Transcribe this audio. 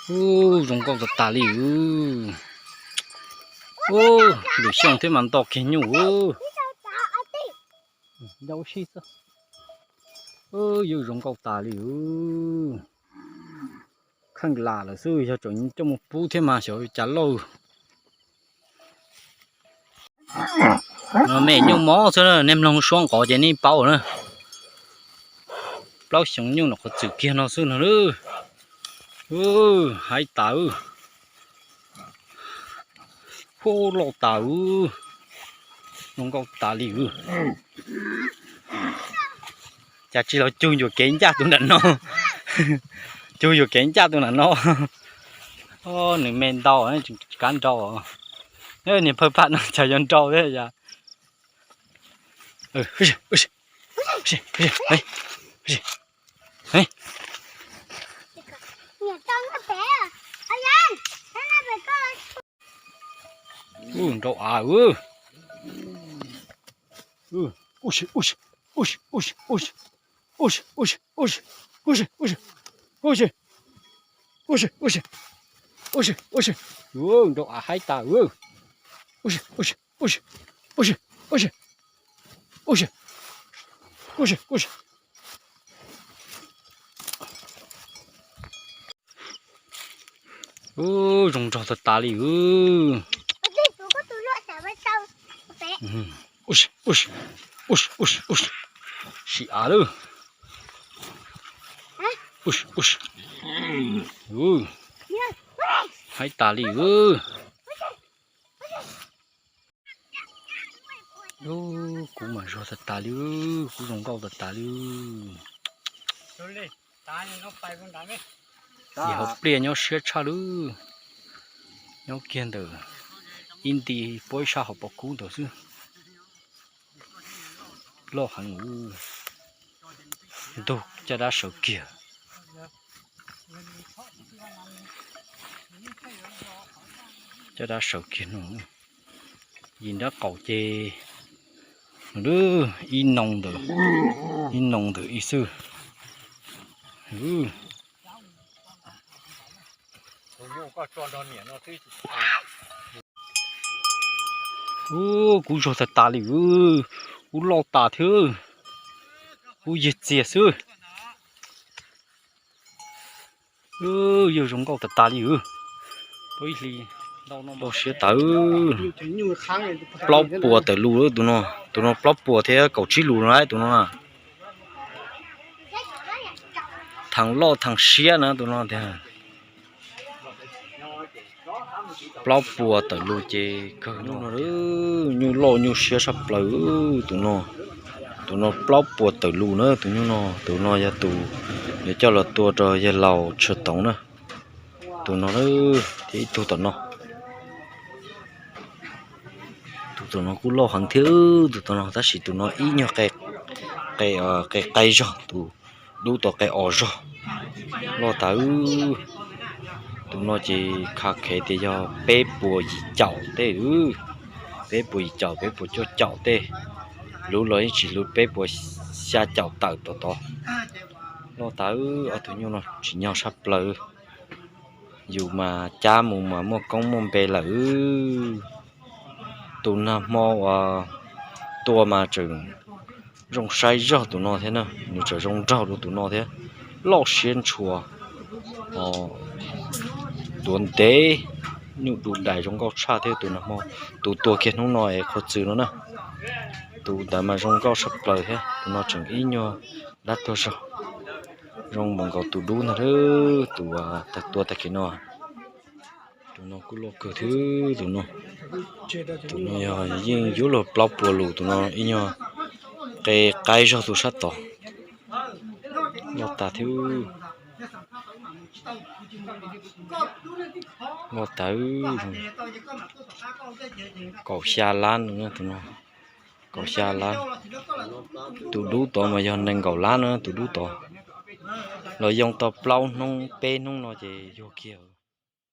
Ub, zoo nkauj tas tas li. Ub, lwm xyoo thiab mas nto kiag nyuj. Ub, yawg zoo nkauj tas li. Kheej lam lawm xwb, yog tseem coj mus pub thiab mas xyov cas lauj. Me nyuj mob xwb, nej mloog suab nqov ces nej paub na. Plaub xyoo nyuj no qhov txwm kiag no xwb no. Haib tas. Hu, loj tas. Zoo nkauj tas li. Cas tsis los cug yuam kev ncaj tus nram no. Cug yuam kev ncaj tus nram no. Nws me ntau, kab nrau. Niag phawj paj no cas yuav nrau thiab yom. Ub, nrau av. Nrau av haib tas. Ub, zoo nraug tas tas li. Sim av lawm. Haib tas li. Kuv mas zog tas tas li, kuv zoo nkauj tas tas li. Ces hauv pliaj nyob siab tshaj lawm, nyob kiag ntawm ib nti puab ib sab hauv paus kub ntawd xwb. Loj heev, ntug caj dab sawv kiag. Caj dab sawv kiag no, yim nrab qaum ces ib noo ntawm, ib noo ntawm ib xwb. Ub, kuv zog tas tas li, kuv loj tas thiab, kuv yig txiag xwb. Yawg zoo nkauj tas tas li. Loj siab tawv. Plaub puas tawm lus tus no, tus no plaub puas thiab kaum tsib lus no tus no. Thav loj thav siab na tus no tiag. Plaub puas tawm lus ces kawg no, nyuj loj nyuj siab sab plaws tus no. Tus no plaub puas tawm lus na tus nyuj no. Tus no yog tus yuav coj los tua rau yawg laus Tshuas Toov na. Tus no thiab ib tug tom no. Tus tom no kuj loj heev thiab tus tom no, tab sis tus no ib nyuag qe, qe qaib zog, tus dub tom qe os zog. Loj tas. Tus no ces kha khev tias yog peb puas yim caum tej, peb puas yim caum peb puas cuaj caum tej, luv los yeej tsis luv peb puas xya caum tawm tom tod. Loj tas, ob tug nyuj no tsim nyog sab plaws. Yus mas cab mus mas muaj koob muaj npe lawm. Tus nag hmo uas tua mas tseem zoo saib zog tus no thiab na, nws tseem zoo nraug dua tus no thiab. Loj siab ntshua, tuav ntev, nyuj du dais zoo nkauj tshaj thiab tus nag hmo, tus tua kiag hnub no es qhov txwm no na. Tus ntawd mas zoo nkauj sab plaws thiab, tus no tseem ib nyuag dab tuag zog. Zoo npaum nkaus tus dub ntag, tus tag tua tag kis no. Tus no kuj loj kawg thiab tus no. Tus no yog yeej yuav luag plaub puas lus, tus no ib nyuag qe qaib zog tus sab tod. Loj tas thiab. Loj tas, kaum xya lab no, tus no kaum xya lab. Tus dub tod mas yog nees nkaum lab na, tus dub tod. Los yoo tau plaub hnub peb hnub no ces yuag kiag.